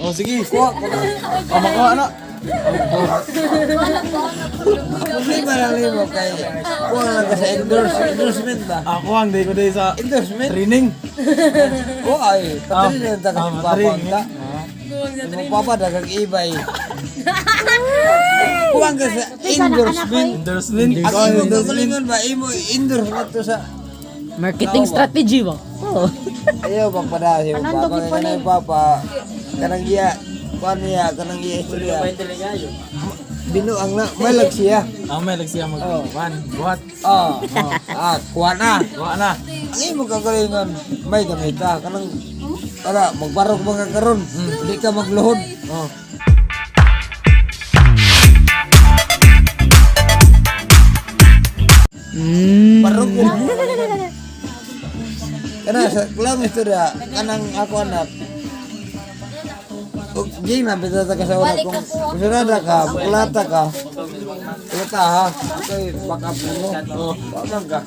Oh, sige. Kuha ko na. Oh, makuha na. Problema lang nimo kay kuha lang ka sa endorsement ba? Ako ang di ko di sa Endorsement? training. Oh ay, patrinin ta kasi Ah, papa training. ta. Imong papa daghang ibay. Kuha ka sa endorsement. Endorsement. Ang imong kagalingon ba imo endorsement to sa Marketing strategy ba? Oo. Ayaw bang pada si Anong papa doggy kay pa kanang ni? papa kanang iya kuan niya kanang iya istorya. Binuang na malag siya. Ah, may lag siya mag Oh. one, buhat. Oh, ah, kuha na. Kuha na. Ang imong kagalingon may gamita kanang para magbarog mga karon, di ka magluhod. Oh. Barog mo. Kana sa lang istorya kanang ako anak. Og di na bitaw ta ka sa una kung kusurada ka, kulata ka. Kulata ha. Okay, back up mo. Oh. Wa man ka.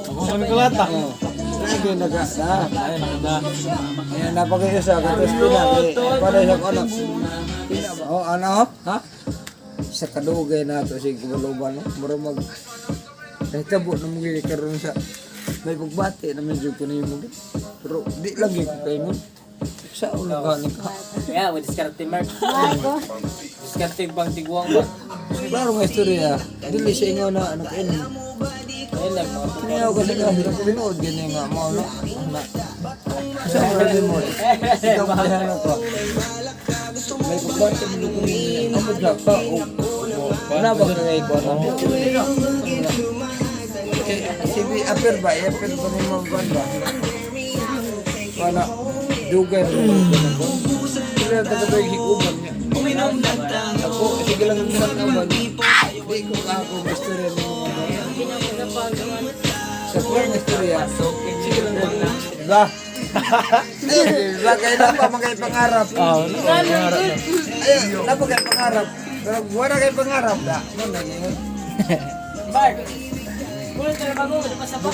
Ako kami kulata. Oh. Lagi naga na. Ay, nakada. Ayan, napakayusa ka tapos pina kay para sa anak. Pina ba? Oh, ano? Ha? Sa kadugay na to sig kubaluban no. Mura mag nahitabo na mo gini karon sa may pagbati na medyo ko nimo. Pero di lang gyud ko kaingon. Sa ulo ka ni ka. Yeah, with diskarte Mark. Diskarte bang tiguang ba? Klaro nga istorya. Dili siya ingaw na nakain. Ayun lang mga Kaya kasi kasi ko tinuod gani nga mo no. Na. Sa ulo nimo. Ikaw mo ko. May pagbati mo ko nimo. Ako ka o na ba kay ko na. Sige, apir ba? Apir ba nimo ang kuan ba? Wala. Dugay na mo ko. Kaya taga hikuban niya. Ako, sige lang ang sa Di ko ako istorya nimo mga sa pulang istorya. Sige lang ang Diba? Eh, diba? Kaya na pa mga pangarap. Oh, no. Pangarap na. Ayun, na pa kay pangarap. Pero wala kay pangarap da. Mo na yun. Mark! Kulit na bago, wala pa sa ba?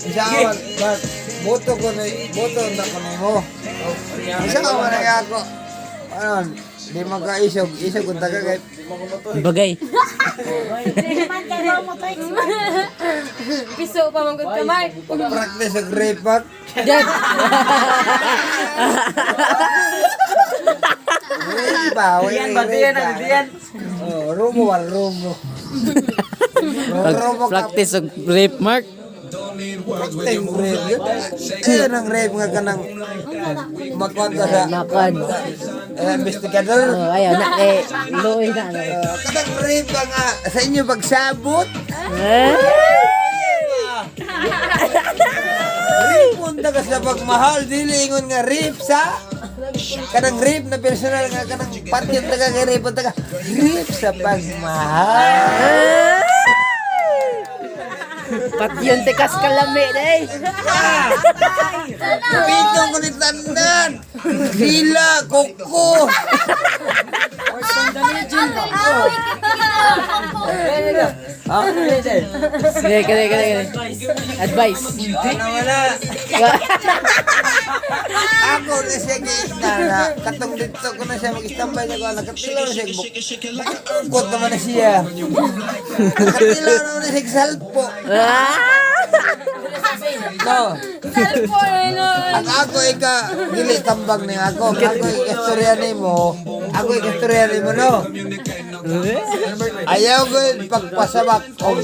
Isa awan, ba, boto ko na, boto na ko nimo. Isa awan na ako. Ano, di magkaisog, isog kung taga kay Bagay. Piso pa man gud ka, Mark. pag-practice sa grade pack. Rape ba? Diyan ba? Diyan, ano, diyan? Oh, rumo wal rumo. Rumo ka Practice og rape, Mark. practice rape yun. Ayun ang rape nga kanang magkuhan ka sa Makuan. eh, investigador. Oh, ayaw na kay luoy na. Ano. Kanang rape ka nga sa inyo pagsabot. Eh? Rape punta ka sa pagmahal dili ingon nga rape sa kanang rape na personal nga kanang patyon ta ka kay rape punta ka rape sa pagmahal. Patyon tikas kalami day. Pitong ko ni tanan. Sila, koko. Ha? Sige, kare kare kare. Advice. Wala, wala. Ako na siya giisna na katong dito ko na siya mag-standby na ko nakatilaw na siya bukot naman na siya. Nakatilaw naman na siya salpo. No. Salpo eh, no. Ang ako ika dili tambag ni ako. Ang ako ika nimo. Ako ika istorya nimo no. Ayaw ko pagpasabak og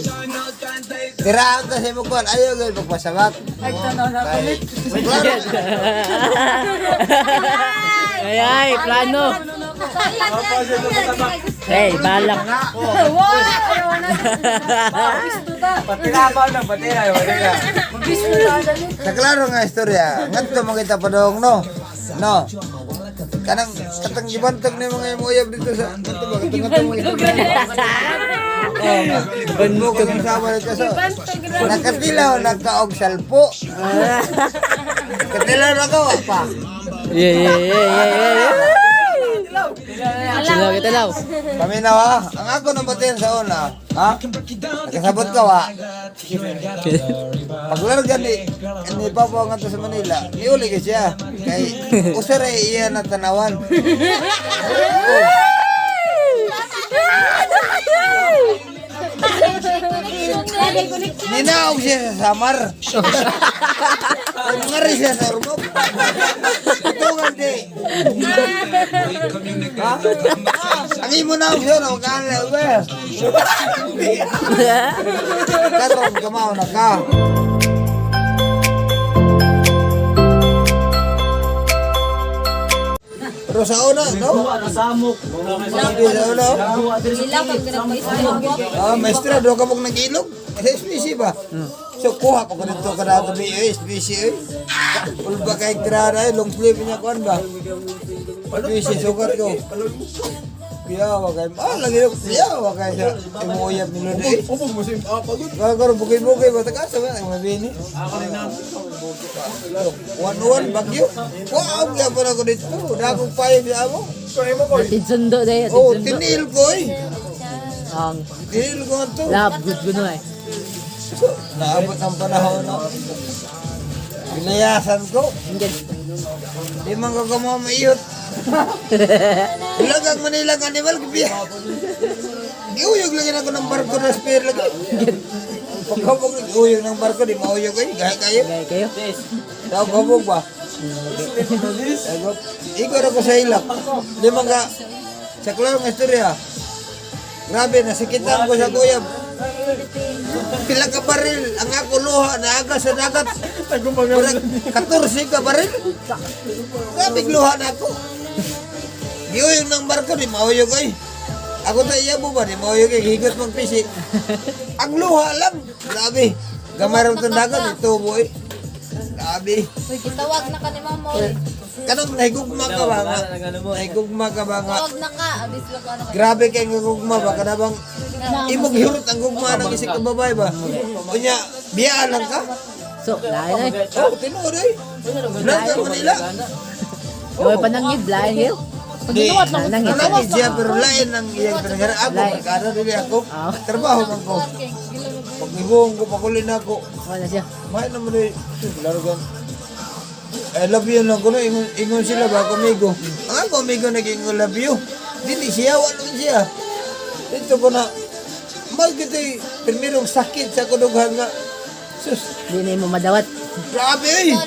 Tirahan ka sa imong kuwan. Ayaw ko pagpasabak. Ay, tanaw na Kay- Klaro. Ay ay, plano. Hey, balak. Wow! Ayaw na. Pisto ta. Patira ba na? Patira, patira. Pisto ta dali. Sa klaro nga istorya, ngadto mo kita padong no. No. Kanang katang gibantog ni mga imo uyab dito sa ngadto ba katong ngadto mo kita. Oh, nga. Bantog ang sama dito sa. Bantog ra. Nakatilaw nagkaog salpo. Katilaw na ko pa. Yeah. Sila kita law. Paminaw ha. Ang ako nang batian sa una. Ha? Nakasabot ka wa. Paglarga ni Papa nga to sa Manila, niuli ka siya. Kay usa ra iya na tanawan. Ninaog siya sa Samar. Ngari siya sa Ormoc. Tungan di. Ha? Ang imo naog siya, no? Kaan ba? Karon kamao na ka. Pero sa una, no? Nasamok. Hindi sa una. oh. Ilang pag ganang Ah, maestra, doon ka pag nag-ilog. Sa SBC ba? So, kuha pa ko dito ka na gabi, eh, SBC, eh. Ulba kay tirada, eh, long sleeve niya kuan ba? SBC, sukat ko. Biyawa kay, ah, lagi na, biyawa kay sa imuyab ni Lord, eh. Upog mo siya. Ah, pagod. Gagaro, bukay-bukay, bata ka, sabi, ang mabini. One-one, bagyo. Wow, kaya pa na ko dito. Dagong payag sa amo. Atid sundo day, atid Oh, sundo. tiniil ko, eh. Ang Tiniil ko nga to. love good kuno eh. So, naabot ang panahon na pinayasan ko. Ingin. Di man ko kamo maiyot. Ilag ang Manila ang animal, gibiya. Giuyog lagi na ako ng barko na spare lagi. Pagkabog, uyog ng barko, di mauyog eh. Gaya kayo. Gaya kayo. Tawag kabog ba? Tawag. Ikaw na ko sa ilak. Di man ka, sa klaro nga istorya. Grabe, nasikitan ko sa kuyab. Pila ka baril, ang ako luha, naaga sa dagat. Murag 14 ka baril. Grabe luha na ako. Giuyog ng barko, di mauyog ay. Ako ta iya mo ba, di mauyog ay. Higot magpisi. Ang luha lang. Grabe. Gamay ra itong dagat, ito boy. Grabe. Uy, gitawag na ka ni Mama. Oy. Kanang nahigugma ka ba nga? Nahigugma ka ba nga? Tawag na ka. Abis lang ka na ka. Grabe kay nga gugma ba? Kana bang imong hirot ang gugma ng isig ka babae ba? Unya, biyaan lang ka? So, lain eh. Oh, tinuod eh. Lang ka Manila. Yung panangid, lain kayo. Di, Nanangit. nanangit siya pero lain ang iyang pinangara. Ako, barkada dili ako. Ah. Trabaho man ko. Pag ibuong ko, pakulin ako. Wala siya. May naman eh. Laro ka. I love you lang ko no. Ingon, ingon sila ba ako amigo. Ang ako amigo naging love you. Dili siya, wala siya. Dito ko na, magkito'y primerong sakit sa kudughan nga. Sus, Di na mo madawat. grabe eh.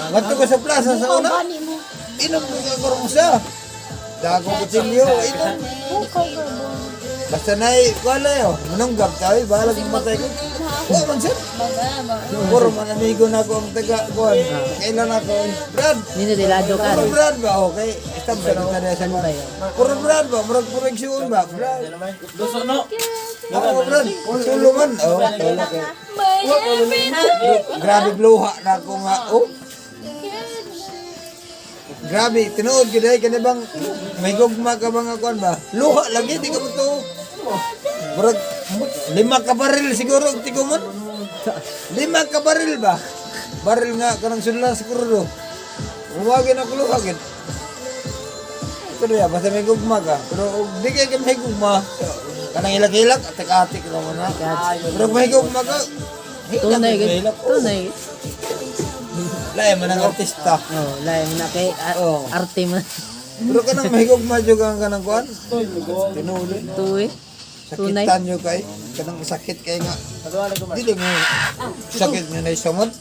Ngadto ko sa plaza sa una. Inom ko ka karong sa. Dago kutsilyo, inom. Basta na wala yo. Manunggap tayo, bahala kung matay ko. Wa man sir. Puro man amigo na ako ang taga kuan. Kailan ako? Brad. Nino dilado ka. Puro Brad ba? Okay. Istab ba kita na sa Ba yun? Puro Brad ba? Murag puro igsuon ba? Brad. Duso no. Oo, Brad. Tulo man. Oh, tulo kay. Grabe luha na ako nga. Oh. Grabe, tinuod gyud ay kani bang may gugma ka ba nga kuan ba? Luha lagi di ka mo tuo. Murag lima ka baril siguro ang tigumon. Lima ka baril ba? Baril nga kanang sudlan sa krudo. Huwagin ako luha gid. Pero ya, basta may gugma ka. Pero og di kay ka may gugma, kanang ilak-ilak, atik-atik ra mo na. Pero kung may gugma ka, hilak, Tunay gid. hilak. Oh, Tunay. Lain man ang artista. Oh, lain na kay Oo. arte mo. Pero kanang may gugma jud kang kanang kuan. Tinuloy. Tuwi. Tunay. Sakitan nyo kay kanang sakit kay nga. Dili mo sakit nga na isamot.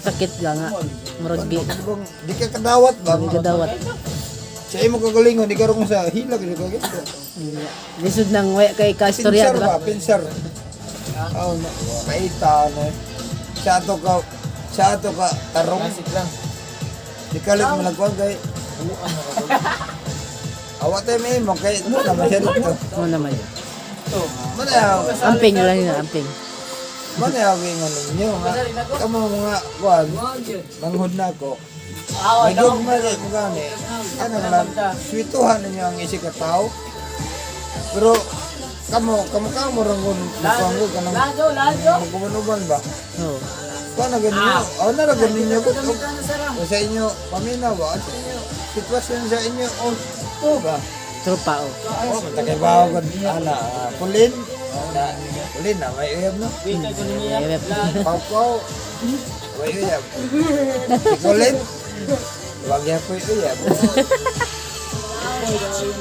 Sakit lang nga. Murag gi. Di bang di ka kadawat ba? Di kadawat. Sa imo kagalingon di ka rong sa hilak jud ka gito. Lisod nang way kay ka istorya Pinsar di ba? ba? Pinsar. Oh, no. Paita no. Sa ato ka tarong. Classic lang. Di kalit mo nagkuhan kay Awa tayo may mo kay mo na siya dito. Mo naman. Mana Amping lang yun, amping. mana ingon ninyo nga. Kamo mga kuan manghod na ako. May gugma rin mo gani. Ano lang, swituhan ninyo ang isig ka tao. Pero kamo kamo kamo rang kun mukuan ko kanang Lazo, lazo. magkumanuban ba? Oh. Kuan na ganun. Oh, na ra ganun ninyo ko. O sa inyo paminaw ba? O sa inyo sitwasyon sa inyo oh. Oh ba? Tropa oh. Oh, matakay ba ako ana kulin? Na kulin na may uyab no. Pau-pau. May uyab. Kulin. Wag ya po uyab.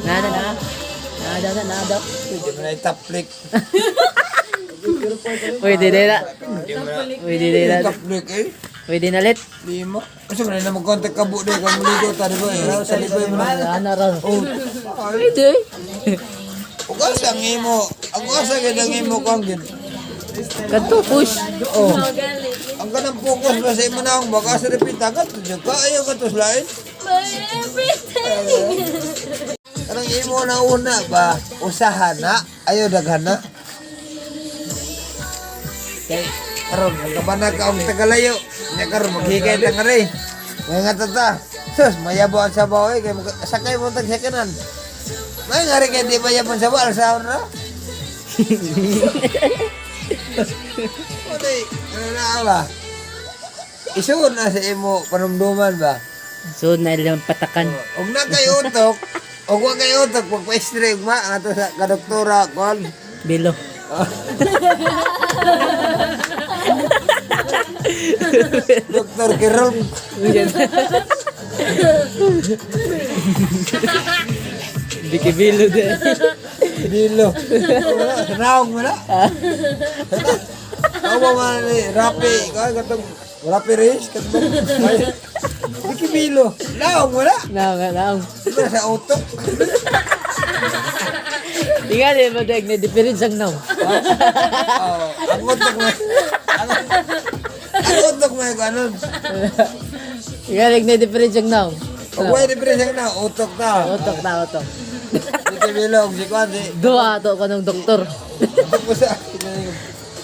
Na na na. Na daw na na daw. Hindi mo na itaplik. Pwede na na. Hindi mo na Pwede na na. itaplik eh. Pwede na lit. Lima. Kasi mo na na mag-contact ka buo kung muligo ta di ba? Eh, sa libay mo na. Ano raw. Oh. Pwede. Ug asa ang imo? Ang asa gid ang imo kang gid. Kadto push. Oh. Ang kanang focus ba sa imo na ang baka sa repeat agad jud ka ayaw ka to slain. My everything. Kanang imo na una ba usaha na ayaw daghan na. Kay karon magkabana ka og tagalayo. Nya karon maghigay ta nga rin. Nga ta ta. Sus, mayabo ang sabaw eh kay sakay mo tag sakanan. May nga rin kay di mayabo ang sabaw alsahon na. Wala, ano na ba? Isuod na sa imo panumduman ba? So na ilang patakan. Og na kay utok, og wa kay utok pagpa-x-ray ugma ato sa kadoktora kon. Bilo. Doktor Kerol. Bikibilo din. Bilo. Wala, naong wala. Awa man ni Rapi, kay katong Rapi race katong Diki bilo. Naong wala. Naong, naong. Wala sa utok. Tingali mo deg na difference ang naong. Oh, ang utok mo. Ang utok mo yung ano. Tingali na difference ang naong. Og way difference na utok ta. Utok na utok. Diki bilo og si kwan si. Duha ato ko ng doktor. Utok mo sa.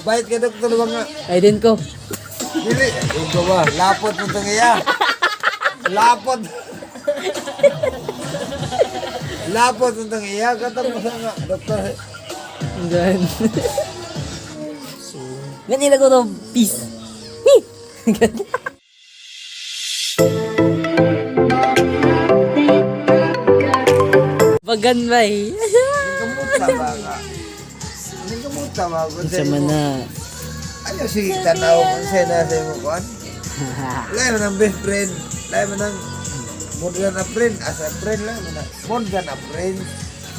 Bait kay doktor ba nga. Ay din ko. Dili, ikaw ba? Lapot mo itong iya. Lapot. Lapot mo itong iya. Katong mo sa nga, doktor. Gan. Ganila ko to peace. Ni. Bagan bay. Kamuta ba nga? Hindi kamuta ba? Kung sa Unsa man imo- na. Ayaw, sige, tanaw kung sa na sa imo kuan. Lain mo ng best friend. Lain mo ng more than a friend. As a friend lang mo na. More than a friend.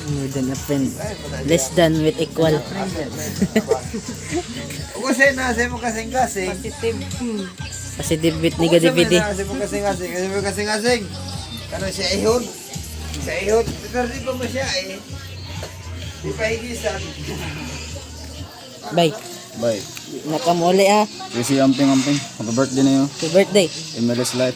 More than a friend. Lain mo na siya. Less than with equal. As a friend. Diba? Kung sa na sa imo kasing-kasing. Positive with negativity. Kasi mo kasing-kasing, kasi mo kasing-kasing. Kano siya ihon? Siya ihon. Pero di pa mo siya eh. Di pa higisan. Bye. Bye. Nakamuli ah. Kasi amping amping. Happy birthday na yun. Happy birthday. MLS Life.